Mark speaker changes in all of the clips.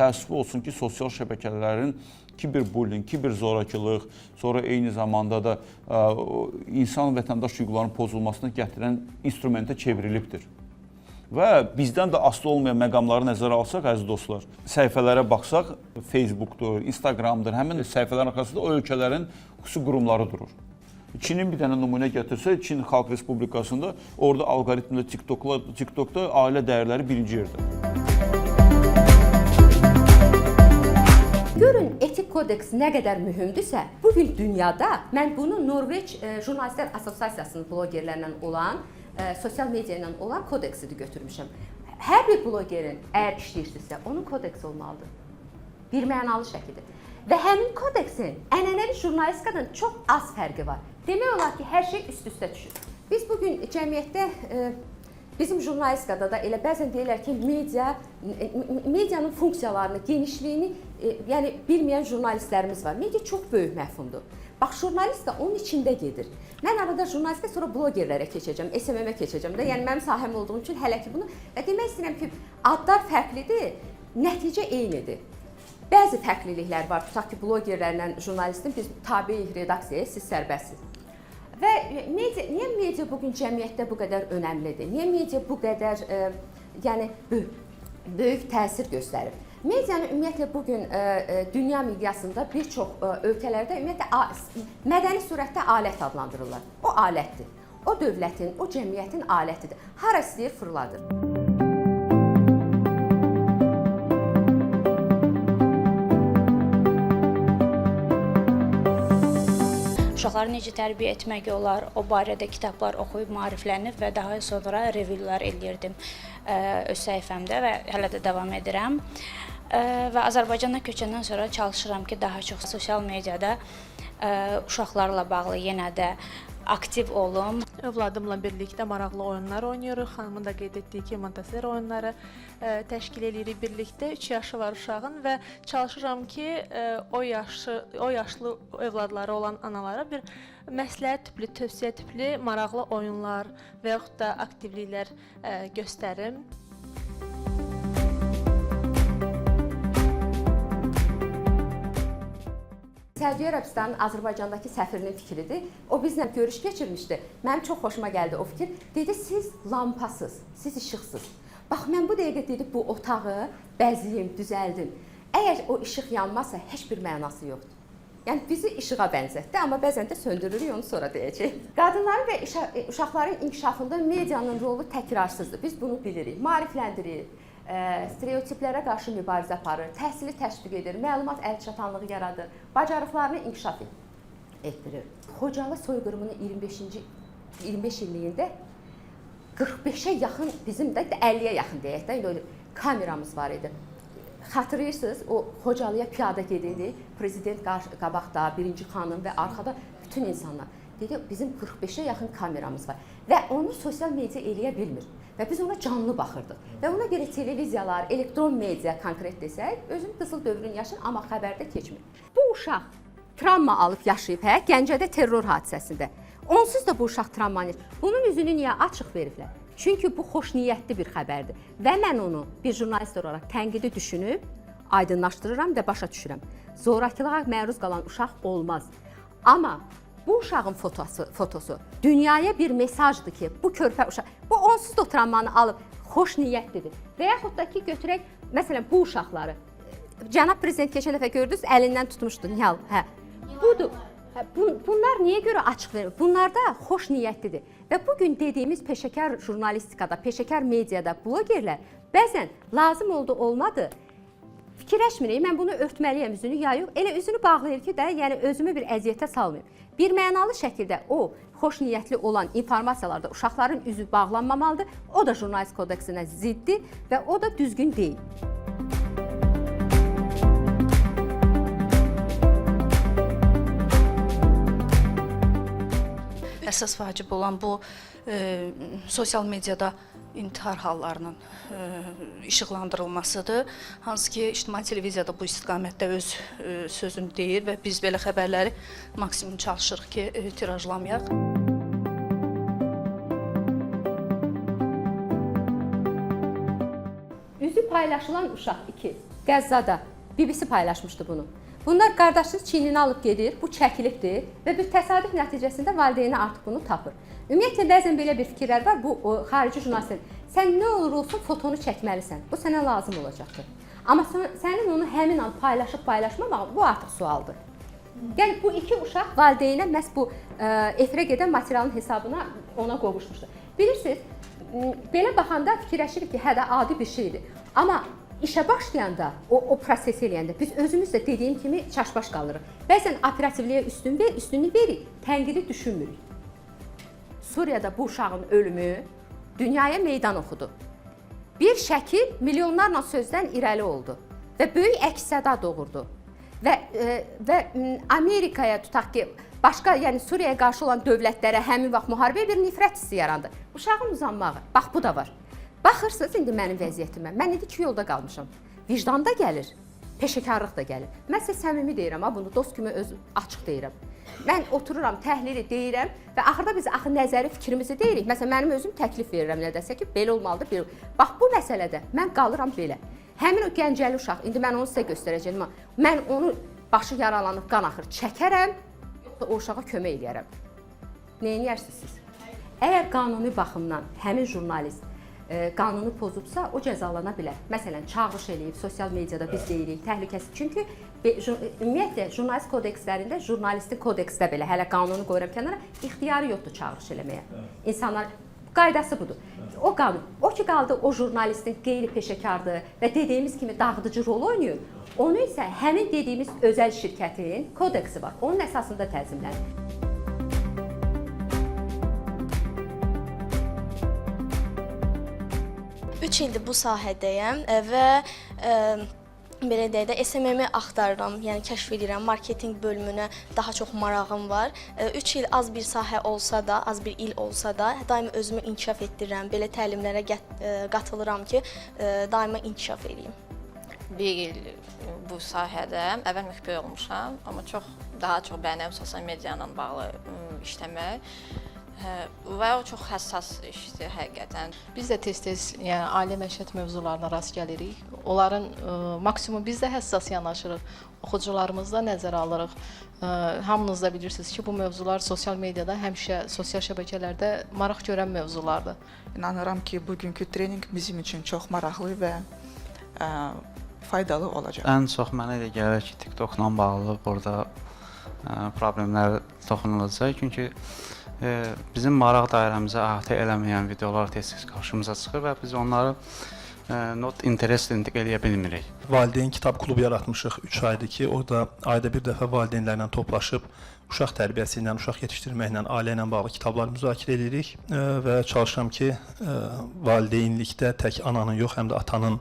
Speaker 1: Təəssüf olsun ki, sosial şəbəkələrin kiberbullying, kiberzorakılıq, sonra eyni zamanda da insan vətəndaş hüquqlarının pozulmasına gətirən instrumentə çevrilibdir. Və bizdən də asılı olmayan məqamları nəzərə alsaq, əziz dostlar, səhifələrə baxsaq, Facebookdur, Instagramdır, həmin səhifələrin arxasında o ölkələrin xüsusi qurumları durur. Çinin bir dənə nümunə gətirsək, Çin Xalq Respublikasında orada alqoritmdə TikTokda ailə dəyərləri birinci yerdə.
Speaker 2: Görün, etik kodeks nə qədər mühümdürsə, bu gün dünyada mən bunu Norveç Jurnalistlər Assosiasiyasının blogerlərlə olan, sosial media ilə olan kodeksi də götürmüşəm. Hər bir blogerin əgər işləyirsinizsə, onun kodeksi olmalıdır. Bir mənalı şəkildə. Və həmin kodeksin ənənəvi jurnalistikadan çox az fərqi var. Demək olar ki, hər şey üst-üstə düşür. Biz bu gün cəmiyyətdə bizim jurnalistikada da elə bəzən deyirlər ki, medianın funksiyalarını, genişliyini, yəni bilməyən jurnalistlərimiz var. Media çox böyük məfhumdur. Bax, jurnalistika onun içində gedir. Mən arada jurnalistika, sonra blogerlərə keçəcəm, SMM-ə keçəcəm də. Yəni mənim sahəm olduğu üçün hələ ki bunu və demək istəyirəm ki, adlar fərqlidir, nəticə eynidir. Bəzi fərqliliklər var. Tutaq ki, blogerlərlə jurnalistin biz tabeyik redaksiyaya, siz sərbəstsiniz. Və media, niyə media bu gün cəmiyyətdə bu qədər önəmlidir? Niyə media bu qədər yəni böyük təsir göstərir? Medianı ümumiyyətlə bu gün dünya miqyasında bir çox ölkələrdə ümumiyyətlə mədəni surətdə alət adlandırırlar. O alətdir. O dövlətin, o cəmiyyətin alətidir. Hara istəyir fırladır.
Speaker 3: Uşaqları necə tərbiyə etmək olar, o barədə kitablar oxuyub maariflənib və daha sonra reviewlər eləyirdim öz səhifəmdə və hələ də davam edirəm. Və Azərbaycana köçəndən sonra çalışıram ki, daha çox sosial mediada uşaqlarla bağlı yenə də aktiv olum.
Speaker 4: Övladımla birlikdə maraqlı oyunlar oynayırıq. Xanımın da qeyd etdiyi kimi Montessori oyunları təşkil eləyirik birlikdə. 3 yaşı var uşağın və çalışıram ki, o yaşlı övladları olan analara bir məsləhət tipli, tövsiyə tipli maraqlı oyunlar və yaxud da aktivliklər göstərim.
Speaker 2: Səudiyyə Ərəbistanının Azərbaycandakı səfirinin fikridir. O bizlə görüş keçirmişdi. Mənim çox xoşuma gəldi o fikir. Dedi, siz lampasız, siz işıqsız. Bax, mən bu dəqiqə dedi, bu otağı bəziyim, düzəldim. Əgər o işıq yanmasa, heç bir mənası yoxdur. Yəni bizi işığa bənzətdi, amma bəzən də söndürürük, onu sonra deyəcək. Qadınların və uşaqların inkişafında medianın rolu təkrarsızdır. Biz bunu bilirik. Maarifləndirir, stereotiplərə qarşı mübarizə aparır, təhsili təşviq edir, məlumat əlçatanlığı yaradır, bacarıqlarını inkişaf etdirir. Xocalı soyqırımının 25 illiyində 45-ə yaxın, bizim də 50-yə yaxın deyək də, indi kameramız var idi. Xatırlayırsınız, o Xocalıya piyada gedirdi, prezident qabaqda, birinci xanım və arxada bütün insanlar. Dedi, bizim 45-ə yaxın kameramız var və onu sosial media eləyə bilmir. Və biz ona canlı baxırdıq. Və ona görə televiziyalar, elektron media konkret desək, özüm qızıl dövrün yaşır, amma xəbərdə keçmir. Bu uşaq travma alıb yaşayıb, hə, Gəncədə terror hadisəsində. Onsuz da bu uşaq travmanı. Bunun üzünü niyə açıq veriblər? Çünki bu xoşniyyətli bir xəbərdir. Və mən onu bir jurnalist olaraq tənqidi düşünüb aydınlaşdırıram və başa düşürəm. Zorakılığa məruz qalan uşaq olmaz. Amma bu uşağın fotosu dünyaya bir mesajdır ki, bu körpə uşaq, bu onsuz da o travmanı alıb xoş niyyətlidir. Və yaxud da ki, götürək məsələn bu uşaqları. Cənab prezident keçən dəfə gördünüz, əlindən tutmuşdu Nihal. Hə. Budur. Hə, bunlar niyə görə açıq verir? Bunlar da xoş niyyətlidir. Və bu gün dediyimiz peşəkar jurnalistikada, peşəkar mediada blogerlər bəzən lazım oldu, olmadı fikirləşmirik, mən bunu örtməliyəm üzünü ya yox. Elə üzünü bağlayır ki də, yəni özümü bir əziyyətə salmayım. Bir mənalı şəkildə o xoş niyyətli olan informasiyalarda uşaqların üzü bağlanmamalıdır. O da jurnalist kodeksinə ziddir və o da düzgün deyil.
Speaker 5: Əsas vacib olan bu sosial mediada intihar hallarının işıqlandırılmasıdır. Hansı ki, ictimai televiziyada bu istiqamətdə öz sözünü deyir və biz belə xəbərləri maksimum çalışırıq ki, tirajlamayaq.
Speaker 2: Üzü paylaşılan uşaq 2. Qəzzada BBC paylaşmışdı bunu. Bunlar qardaşının çiyninə alıb gedir, bu çəkilibdir və bir təsadüf nəticəsində valideyni artıq bunu tapır. Ümumiyyətlə bəzən belə bir fikirlər var, bu o, xarici jurnalistlər. Sən nə olur olsun fotonu çəkməlisən. Bu sənə lazım olacaqdır. Amma sənin onu həmin an paylaşıb paylaşmamağın bu artıq sualdır. Yəni bu iki uşaq valideynə məhz bu efirə gedən materialın hesabına ona qovuşmuşdu. Bilirsiniz, belə baxanda fikirləşirik ki, hə də adi bir şeydir. Amma işə başlayanda, o prosesi eləyəndə biz özümüz də dediyim kimi çaşbaş qalırıq. Bəzən operativliyə üstünlük veririk, tənqidi düşünmürük. Suriyada bu uşağın ölümü dünyaya meydan oxudu. Bir şəkil milyonlarla sözdən irəli oldu və böyük əks-səda doğurdu. Və Amerikaya tutaq ki, başqa, yəni Suriyaya qarşı olan dövlətlərə həmin vaxt müharibəyə bir nifrət hissi yarandı. Uşağın uzanmağı, bax bu da var. Baxırsınız indi mənim vəziyyətimə. Mən indi iki yolda qalmışam. Vicdan da gəlir, peşəkarlıq da gəlir. Mən sizə səmimi deyirəm, ha, bunu dost kimi öz açıq deyirəm. Mən otururam, təhlili deyirəm və axırda biz axı nəzəri fikrimizi deyirik. Məsələn, mənim özüm təklif verirəm nədəsə ki, belə olmalıdır, belə. Bax bu məsələdə mən qalıram belə. Həmin o Gəncəli uşaq, indi mən onu sizə göstərəcəyəm, amma mən onu başı yaralanıb qan axır çəkərəm, yoxsa o uşağa kömək eləyərəm. Nə edərsiniz siz? Əgər qanuni baxımdan həmin jurnalist qanunu pozubsa, o cəzalana bilər. Məsələn, çağırış eləyib, sosial mediada biz deyirik, təhlükəsiz. Çünki ümumiyyətlə jurnalist kodekslərində, jurnalistin kodeksdə belə hələ qanunu qoyuram kənara, ixtiyarı yoxdur çağırış eləməyə. İnsanlar qaydası budur. O qanun, o ki qaldı o jurnalistin qeyri-peşəkardır və dediyimiz kimi dağıdıcı rol oynayır. Onu isə həmin dediyimiz özəl şirkətin kodeksi var. Onun əsasında tənzimlənir.
Speaker 6: 3 ildir bu sahədəyəm və belə deyək də SMM-i axtarıram, yəni kəşf edirəm. Marketinq bölümünə daha çox marağım var. 3 il az bir sahə olsa da, az bir il olsa da, daima özümü inkişaf etdirirəm. Belə təlimlərə qatılıram ki, daima inkişaf eləyim.
Speaker 7: Bir il bu sahədə əvvəl müxbir olmuşam, amma daha çox bəyənirəm sosial media ilə bağlı işləmək. Və o çox həssas işdir həqiqətən.
Speaker 5: Biz də tez-tez, yəni ailə məişət mövzularına rast gəlirik. Onların maksimum biz də həssas yanaşırıq. Oxucularımızı da nəzərə alırıq. Hamınız da bilirsiniz ki, bu mövzular sosial mediada həmişə sosial şəbəkələrdə maraq görən mövzulardır.
Speaker 8: İnanıram ki, bugünkü treninq bizim üçün çox maraqlı və faydalı olacaq.
Speaker 9: Ən çox mənə elə gəlir ki, TikTokla bağlı burada problemlər toxunulacaq. Çünki bizim maraq dairəmizə əhatə eləməyən videolar tez-tez qarşımıza çıxır və biz onları not interesting eləyə bilmirik.
Speaker 10: Valideyn kitab klubu yaratmışıq 3 aydır ki, orada ayda bir dəfə valideynlərlə toplaşıb uşaq tərbiyəsi ilə, uşaq yetişdirməklə, ailə ilə bağlı kitablar müzakirə edirik və çalışıram ki, valideynlikdə tək ananın yox, həm də atanın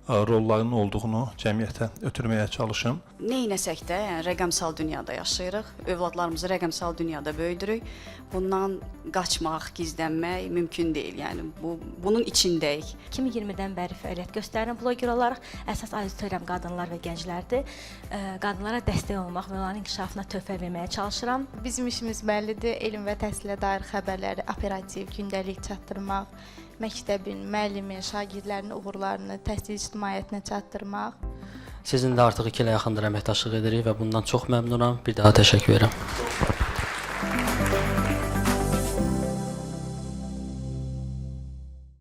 Speaker 10: rollarının olduğunu cəmiyyətə ötürməyə çalışım.
Speaker 11: Neynəsək də, yəni rəqəmsal dünyada yaşayırıq. Övladlarımızı rəqəmsal dünyada böyüdürük. Bundan qaçmaq, gizlənmək mümkün deyil. Yəni bunun içindəyik.
Speaker 12: 2020-dən bəri fəaliyyət göstərirəm bloger olaraq. Əsas auditoriyam qadınlar və gənclərdir. Qadınlara dəstək olmaq və onların inkişafına töhfə verməyə çalışıram.
Speaker 13: Bizim işimiz bəllidir. Elm və təhsilə dair xəbərləri operativ, gündəlik çatdırmaq, məktəbin, müəllimin, şagirdlərin uğurlarını təhsil ictimaiyyətinə çatdırmaq.
Speaker 14: Sizinlə artıq 2 ilə yaxındır əməkdaşlıq edirik və bundan çox məmnunam. Bir daha təşəkkür edirəm.